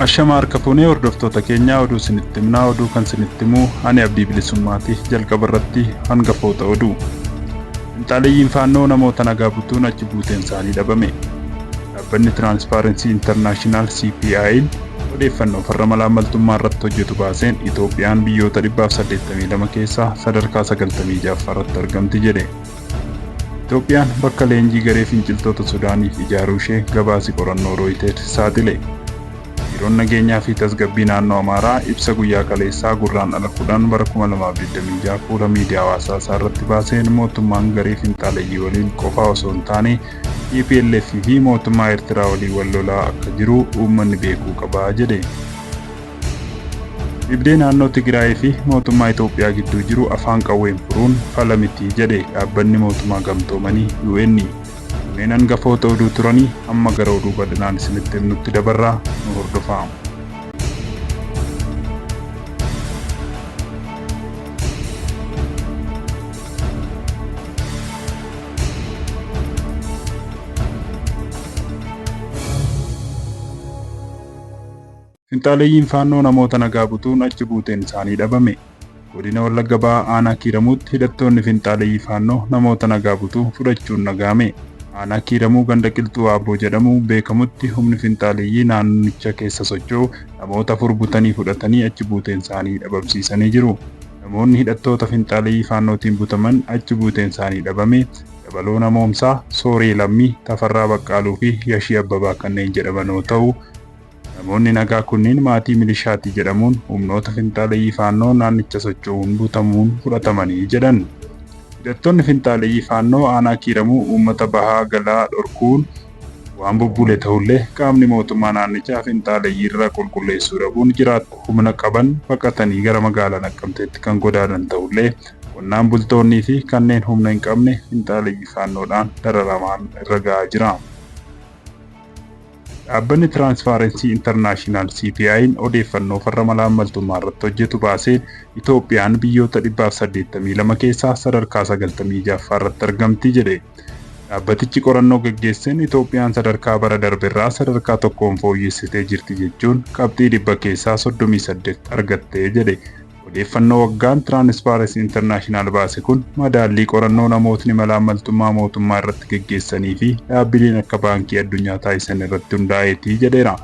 Ashama harka fuunee hordoftoota keenyaa, oduu isinitti himnaa. Oduu kan isinitti himu ani Abdii Bilisummaati. Jalqaba irratti hangafoota oduu. Finxaaleyyiin Faannoo namoota nagaa butuun achi buuteen isaanii dhabame. Dhaabbanni Tiraanspaarensii Intarnaashinaal CPI'n odeeffannoo farra malaammaltummaa irratti hojjetu baaseen Itoophiyaan biyyoota 182 keessaa sadarkaa 96ffaa irratti argamti jedhe. Itoophiyaan bakka leenjii garee finciltoota Sudaaniif ijaaruu ishee gabaasi qorannoo Rooyiteers saaxile. Biiroon Nageenyaa fi Tasgabbii Naannoo Amaaraa ibsa guyyaa kaleessaa Gurraandhala 10 bara 2026 fuula miidiyaa hawaasaa isaa irratti baaseen mootummaan garee finxaaleyyii waliin qofaa osoo hin taane tplf fi mootummaa Eertiraa waliin wal lolaa akka jiru uummanni beekuu qaba jedhe. Dhibdee naannoo Tigraayii fi mootummaa Itoophiyaa gidduu jiru afaan qawween furuun fala miti jedhe Dhaabbanni Mootumaa Gamtoomanii, UN. Kunneen hangafoota oduu turanii, amma gara oduu bal'inaan isinitti himnutti dabarraa, nu hordofaa. Finxaaleyyiin Faannoo namoota nagaa butuun achi buuteen isaanii dhabame. Godina Wallagga Bahaa Aanaa Kiiramuutti hidhattoonni Finxaaleyyii Faannoo namoota nagaa butuu fudhachuun dhaga'ame. Aanaa Kiiramuu ganda Qilxuu Aabboo jedhamuun beekamutti humni Finxaaleyyii naannicha keessa socho'u namoota 4 butanii fudhatanii achi buuteen isaanii dhabamsiisanii jiru. Namoonni hidhattoota Finxaaleyyii Faannootiin butaman achi buuteen isaanii dhabame Dabaloo Namoomsaa, Sooree Lammii, Tafarraa Baqqaaluu fi Yashii Abbabaa kanneen jedhaman yoo ta'u, Namoonni nagaa kunniin maatii milishaati jedhamuun humnoota finxaaleyyii Faannoo naannicha socho'uun butamuun fudhatamanii jedhan. Hidhattoonni finxaaleyyii Faannoo aanaa Kiiramuu uummata bahaa galaa dhorkuun waan bubbule tahullee qaamni mootummaa naannichaa finxaaleyyiirraa qulqulleessuu dhabuun jiraattonni humna qaban baqatanii gara magaalaa Naqqamteetti kan godaanan tahullee qonnaan bultoonnii fi kanneen humna hin qabne finxaaleyyii Faannoodhaan dararamaan irra gahaa jira. Dhaabbanni Tiraanspaarensii Intarnaashinaal CPI'n odeeffannoo farra malaammaltummaa irratti hojjetu baaseen Itoophiyaan biyyoota 182 keessaa sadarkaa 96ffaa irratti argamti jedhe. Dhaabbatichi qorannoo gaggeesseen Itoophiyaan sadarkaa bara darberraa sadarkaa tokkoon fooyyessitee jirti jechuun qabxii dhibba keessaa 38 argatte jedhe. Odeeffannoo waggaan Tiraanspaarensii Intarnaashinaal baase kun madaallii qorannoo namootni malaammaltummaa mootummaa irratti geggeessanii fi dhaabbileen akka Baankii Addunyaa taasisan irratti hundaa'eeti jedheera.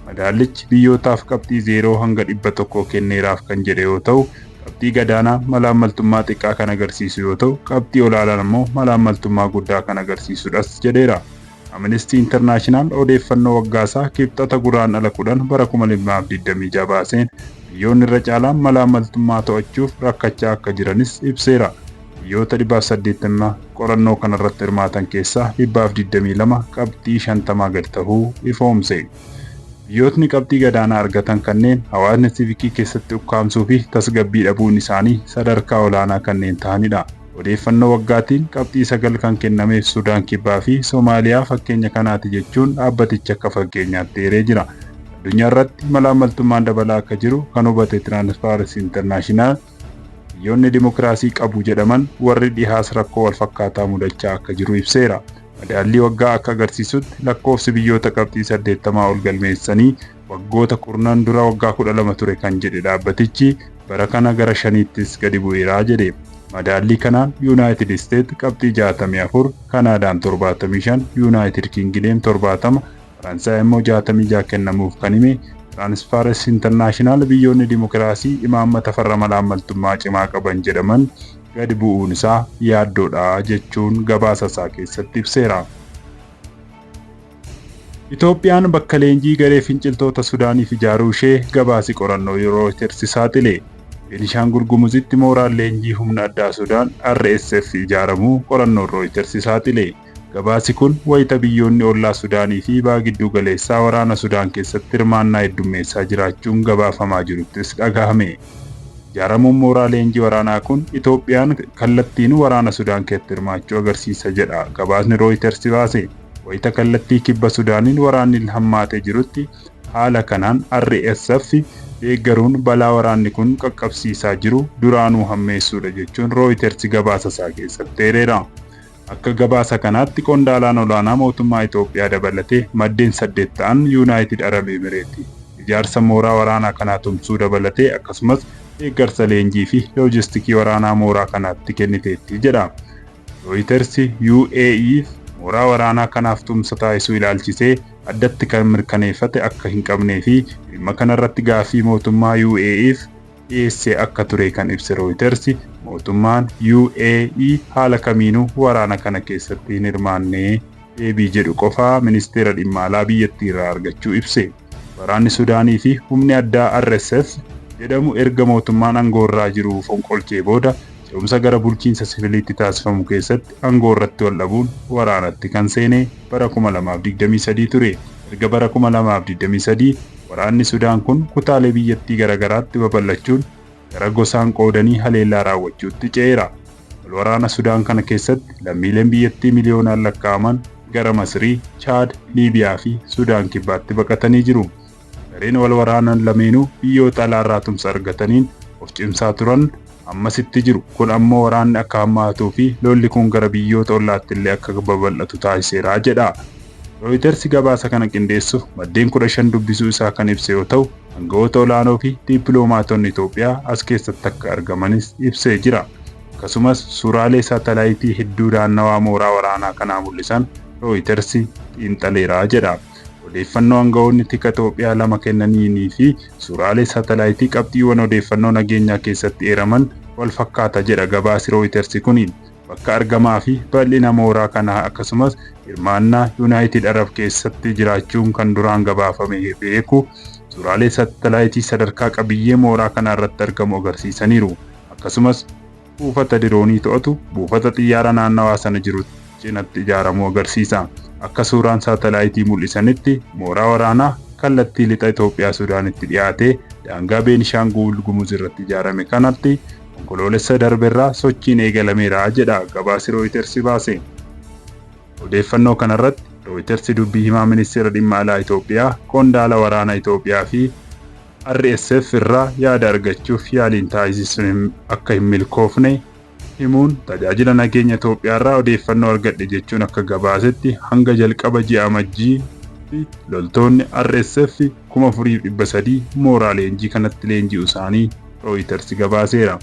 Madaallichi biyyootaaf qabxii 0 hanga 100 kenneeraaf kan jedhe yoo ta'u, qabxii gadaanaan malaammaltummaa xiqqaa kan agarsiisu yoo ta'u, qabxii olaanaan ammoo malaammaltummaa guddaa kan agarsiisudhas jedheera. Aministii Intarnaashinaal odeeffannoo waggaasaa Kibxata Guraandhala 10 bara 2026 baaseen biyyoonni irra caalaan malaammaltummaa to'achuuf rakkachaa akka jiranis ibseera. Biyyoota 180 qorannoo kanarratti hirmaatan keessaa 122 qabxii 50 gad tahuu ifoomse. Biyyootni qabxii gadaanaa argatan kanneen hawaasni siivikii keessatti ukkaamsuu fi tasgabbii dhabuun isaanii sadarkaa olaanaa kanneen tahanidha. Odeeffannoo waggaatiin qabxii 9 kan kennameef Sudaan Kibbaa fi Somaaliyaa fakkeenya kanaati jechuun dhaabbatichi akka fakkeenyaatti eeree jira. Addunyaarratti malaammaltummaan dabalaa akka jiru kan hubate Tiraanspaarensii Intarnaashinaal, biyyoonni dimokiraasii qabu jedhaman warri dhihaas rakkoo walfakkaataa mudachaa akka jiru ibseera. Madaallii waggaa akka agarsiisutti lakkoofsi biyyoota qabxii 80 ol galmeessanii waggoota kurnan dura waggaa 12 ture kan jedhe dhaabbatichi, bara kana gara shaniittis gadi bu'eera jedhe. Madaallii kanaan Yunaayitid Isteet qabxii 64, Kanaadaan 75, Yunaayitid Kingideem 70, Faransaay ammoo 66 kennamuuf kan hime Tiraanspaarensii Intarnaashinaal biyyoonni dimokiraasii imaammata farra malaammaltummaa cimaa qaban jedhaman gadi bu'uun isaa yaaddoodha jechuun gabaasa isaa keessatti ibseera. Itoophiyaan bakka leenjii garee finciltoota Sudaaniif ijaaruu ishee gabaasi qorannoo Rooyitersi saaxile. Beenishaangul Gumuzitti mooraan leenjii humna addaa Sudaan, RSF, ijaaramuu qorannoon Rooyitersi saaxile. Gabaasi kun wayita biyyoonni ollaa Sudaanii fi Baha Gidduu Galeessaa waraana Sudaan keessatti hirmaannaa heddummeessaa jiraachuun gabaafamaa jiruttis dhagahame. Ijaaramuun mooraa leenjii waraanaa kun Itoophiyaan kallattiin waraana Sudaan keessatti hirmaachuu agarsiisa jedha gabaasni Rooyitersi baase. Wayita kallattii Kibba Sudaaniin waraanni hammaatee jirutti haala kanaan RSF deeggaruun balaa waraanni kun qaqqabsiisaa jiru duraanuu hammeessuudha jechuun Rooyitersi gabaasasaa keessatti eereera. Akka gabaasa kanaatti qondaalaan olaanaa mootummaa Itoophiyaa dabalatee maddeen saddet ta'an Yunaayitid Arab Emireeti. ijaarsa mooraa waraanaa kanaa tumsuu dabalatee akkasumas deeggarsa leenjii fi loojistikii waraanaa mooraa kanaatti kenniteetti jedha. Reuters UAE mooraa waraanaa kanaaf tumsa taasisuu ilaalchisee addatti kan mirkaneeffate akka hin qabnee fi dhimma kanarratti gaaffii mootummaa UAEf dhiyeessee akka ture kan ibse Reuters, mootummaan UAE haala kamiinuu waraana kana keessatti hin hirmaanne deebii jedhu qofaa ministeera dhimma alaa biyyattii irraa argachuu ibse. Waraanni Sudaanii fi humni addaa RSF jedhamu erga mootummaan aangoorraa jiru fonqolchee booda ce'umsa gara bulchiinsa siviiliitti taasifamu keessatti aangoo irratti wal dhabuun waraanatti kan seene bara 2023 ture. Erga bara 2023 waraanni Sudaan kun kutaalee biyyattii garaagaraatti babal'achuun gara gosaan qoodanii haleellaa raawwachuutti ce'eera. Wal waraana Sudaan kana keessatti lammiileen biyyattii miliyoonaan lakkaa'aman gara Masrii, Chaad, Liibiyaa fi Sudaan kibbaatti baqatanii jiru. Gareen wal waraanan lameenuu biyyoota alaarraa tumsa argataniin of cimsaa turan ammasitti jiru. Kun ammoo waraanni akka hammaatuu fi lolli kun gara biyyoota ollaatti illee akka babal'atu taasiseera jedha. Reuters gabaasa kana qindeessuuf maddeen 15 dubbisuu isaa kan ibse yoo ta'u, aangawoota olaanoo fi dippiloomaatonni Itoophiyaa as keessatti akka argamanis ibsee jira. Akkasumas suuraalee saatalaayitii hedduu naannawaa mooraa waraanaa kanaa mul'isan Reuters xiinxaleera jedha. Odeeffannoo aangawoonni tika Itoophiyaa lama kennaniinii fi suuraalee saatalaayitii qabxiiwwan odeeffannoo nageenyaa keessatti eeraman wal fakkaata jedha gabaasi Reuters kuni. Bakka argamaa fi bal'ina mooraa kanaa akkasumas hirmaannaa Yuunaayitid Arab keessatti jiraachuun kan duraan gabaafame beeku suuraalee saatalaayitii sadarkaa qabiyyee mooraa kanaa irratti argamu agarsiisaniiru. Akkasumas buufata diroonii to'atu buufata xiyyaara naannawaa sana jiru cinatti ijaaramuu agarsiisa. Akka suuraan saatalaayitii mul'isanitti mooraa waraanaa kallattii lixa Itoophiyaa Sudaanitti dhiyaatee daangaa Beenishaangul Gumuz irratti ijaarame kanatti onkoloolessa darberraa sochiin eegalameera jedha gabaasi Reuters baase. Odeeffannoo kanarratti Reuters dubbii himaa ministeera dhimma alaa Itoophiyaa, qondaala waraana Itoophiyaa fi RSF irraa yaada argachuuf yaaliin taasisuun akka hin milkoofne himuun, tajaajila nageenya Itoophiyaa irraa odeeffannoo argadhe jechuun akka gabaasetti hanga jalqaba ji'a Amajjii loltoonni RSF 4,300 mooraa leenjii kanatti leenji'uu isaanii Reuters gabaaseera.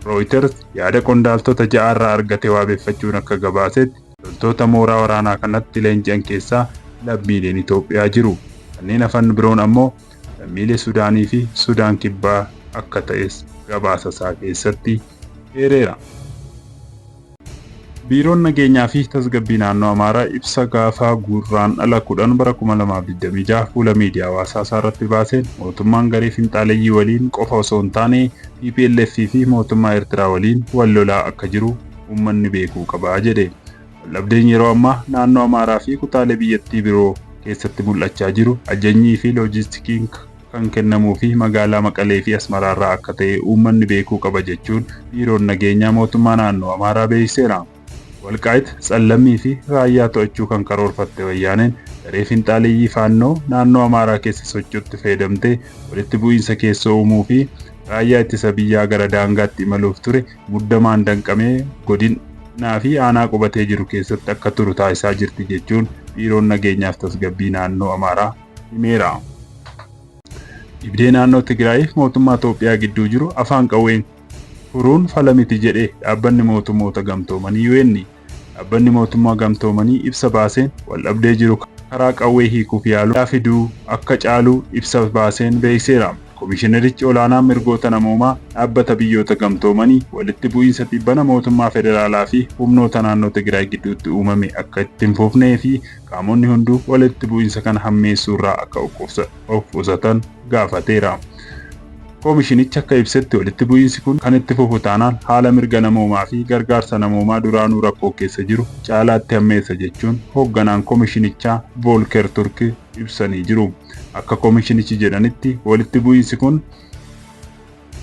Reuters yaada qondaaltota ja'arraa argate wabeeffachuun akka gabaasetti loltoota mooraa waraanaa kanatti leenji'an keessaa lammiileen Itoophiyaa jiru. Kanneen hafan biroon ammoo lammiilee Sudaanii fi Sudaan kibbaa akka ta'es gabaasa isaa keessatti eereera. Biiroon nageenyaa fi tasgabbii naannoo Amaaraa ibsa gaafaa Guraandhala 10 bara 2026 fuula miidiyaa hawaasaa isaa irratti baaseen mootummaan garee finxaaleyyii waliin qofa osoo hin taane TPLF fi mootummaa Eertiraa waliin wal lolaa akka jiru uummanni beekuu qaba jedhe. Waldhabdeen yeroo ammaa naannoo Amaaraa fi kutaalee biyyattii biroo keessatti mul'achaa jiru ajajnii fi loojistikiin kan kennamuu fi magaalaa Maqalee fi Asmaraarraa akka ta'e uummanni beekuu qaba jechuun biiroon nageenyaa mootummaa naannoo Amaaraa beeksiseera. Walqaayit, Tsallammii fi Raayyaa to'achuu kan karoorfatte Wayyaaneen garee finxaaleyyii Faannoo naannoo Amaaraa keessa socho'utti fayyadamtee walitti bu'iinsa keessoo uumuu fi raayyaa ittisa biyyaa gara daangaatti imaluuf ture muddamaan danqamee godinaa fi aanaa qubatee jiru keessatti akka turu taasisaa jirti jechuun biiroon nageenyaaf tasgabbii naannoo Amaaraa himeera. Dhibdee naannoo Tigraayiif mootummaa Itoophiyaa gidduu jiru afaan qawween furuun fala miti jedhe dhaabbanni mootummoota gamtoomanii UN. Dhaabbanni mootummaa gamtoomanii ibsa baaseen waldhabdee jiru karaa qawwee hiikuuf yaaluu fiduu akka caalu ibsa baaseen beeksiseera. Komishinerichi olaanaan mirgoota namoomaa dhaabbata biyyoota gamtoomanii walitti bu'iinsa tibbana mootummaa federaalaa fi humnoota naannoo Tigraay gidduutti uumame akka itti hin fufnee fi qaamonni hunduu walitti bu'iinsa kana hammeessuurraa akka of qusatan gaafateera. Komishinichi akka ibsetti walitti bu'iinsi kun kan itti fufu taanaan haala mirga namoomaa fi gargaarsa namoomaa duraanuu rakkoo keessa jiru caalaatti hammeessa jechuun hoogganaan komishinichaa Voolker Turk ibsanii jiru. Akka komishinichi jedhanitti walitti bu'iinsi kun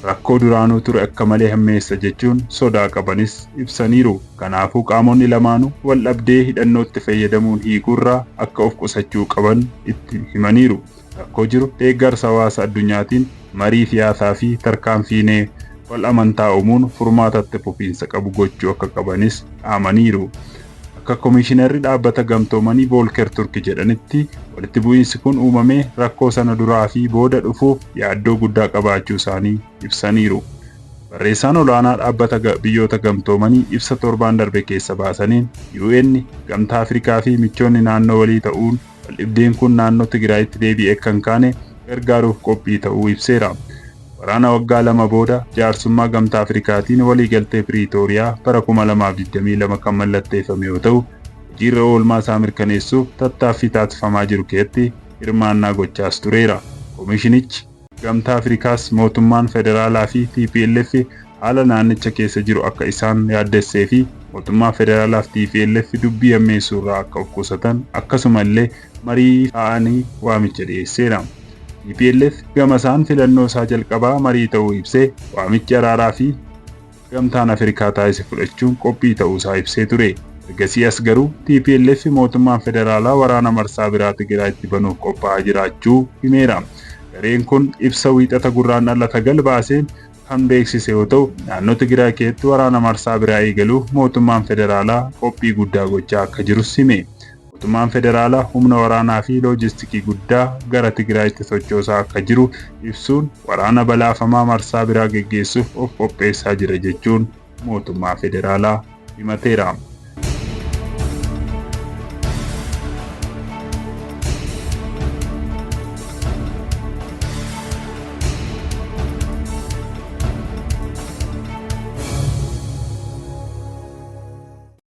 rakkoo duraanuu ture akka malee hammeessa jechuun sodaa qabanis ibsaniiru. Kanaafuu qaamonni lamaanuu wal dhabdee hidhannootti fayyadamuun hiikuurraa akka of qusachuu qaban itti himaniiru. Rakkoo jiru deeggarsa hawaasa addunyaatiin marii siyaasaa fi tarkaanfiinee wal amantaa uumuun furmaatatti fufiinsa qabu gochuu akka qabanis dhaamaniiru. Akka Komishinarri Dhaabbata Gamtoomanii Voolker Turk jedhanitti, walitti bu'iinsi kun uumamee rakkoo sana duraa fi booda dhufuuf yaaddoo guddaa qabaachuu isaanii ibsaniiru. Barreessaan olaanaa Dhaabbata Biyyoota Gamtoomanii ibsa torbaan darbe keessa baasaniin, UN, Gamtaa Afrikaa fi michoonni naannoo walii ta'uun waldhibdeen kun naannoo Tigraayitti deebi'ee akka hin kaane gargaaruuf qophii ta'uu ibseera. Waraana waggaa 2 booda jaarsummaa Gamtaa Afrikaatiin waliigaltee Piriitooriyaa bara 2022 kan mallatteeffame yoo ta'u, hojiirra oolmaa isaa mirkaneessuuf tattaaffii taasifamaa jiru keessatti hirmaannaa gochaas tureera. Komishinichi Gamtaa Afrikaas mootummaan federaalaa fi tplf haala naannicha keessa jiru akka isaan yaaddessee fi mootummaa federaalaa fi tplf dubbii hammeessuurraa akka of qusatan akkasuma illee marii taa'anii waamicha dhiyeesseera. Tplf gamasaan filannoo isaa jalqabaa marii ta'uu ibsee waamichi araaraa fi Gamtaan Afrikaa taasise fudhachuun qophii ta'uusaa ibsee ture. Ergasii as garuu tplf mootummaan federaalaa waraana marsaa biraa Tigraayitti banuuf qophaa'aa jiraachuu himeera. Gareen kun ibsa Wiixata Gurraandhala 9 baaseen kan beeksise yoo ta'u, naannoo Tigraay keessatti waraana marsaa biraa eegaluuf mootummaan federaalaa qophii guddaa gochaa akka jirus hime. Mootummaan federaalaa humna waraanaa fi loojistikii guddaa gara Tigraayitti sochoosaa akka jiru ibsuun waraana balaafamaa marsaa biraa geggeessuuf of qopheessaa jira jechuun mootummaa federaalaa himateera.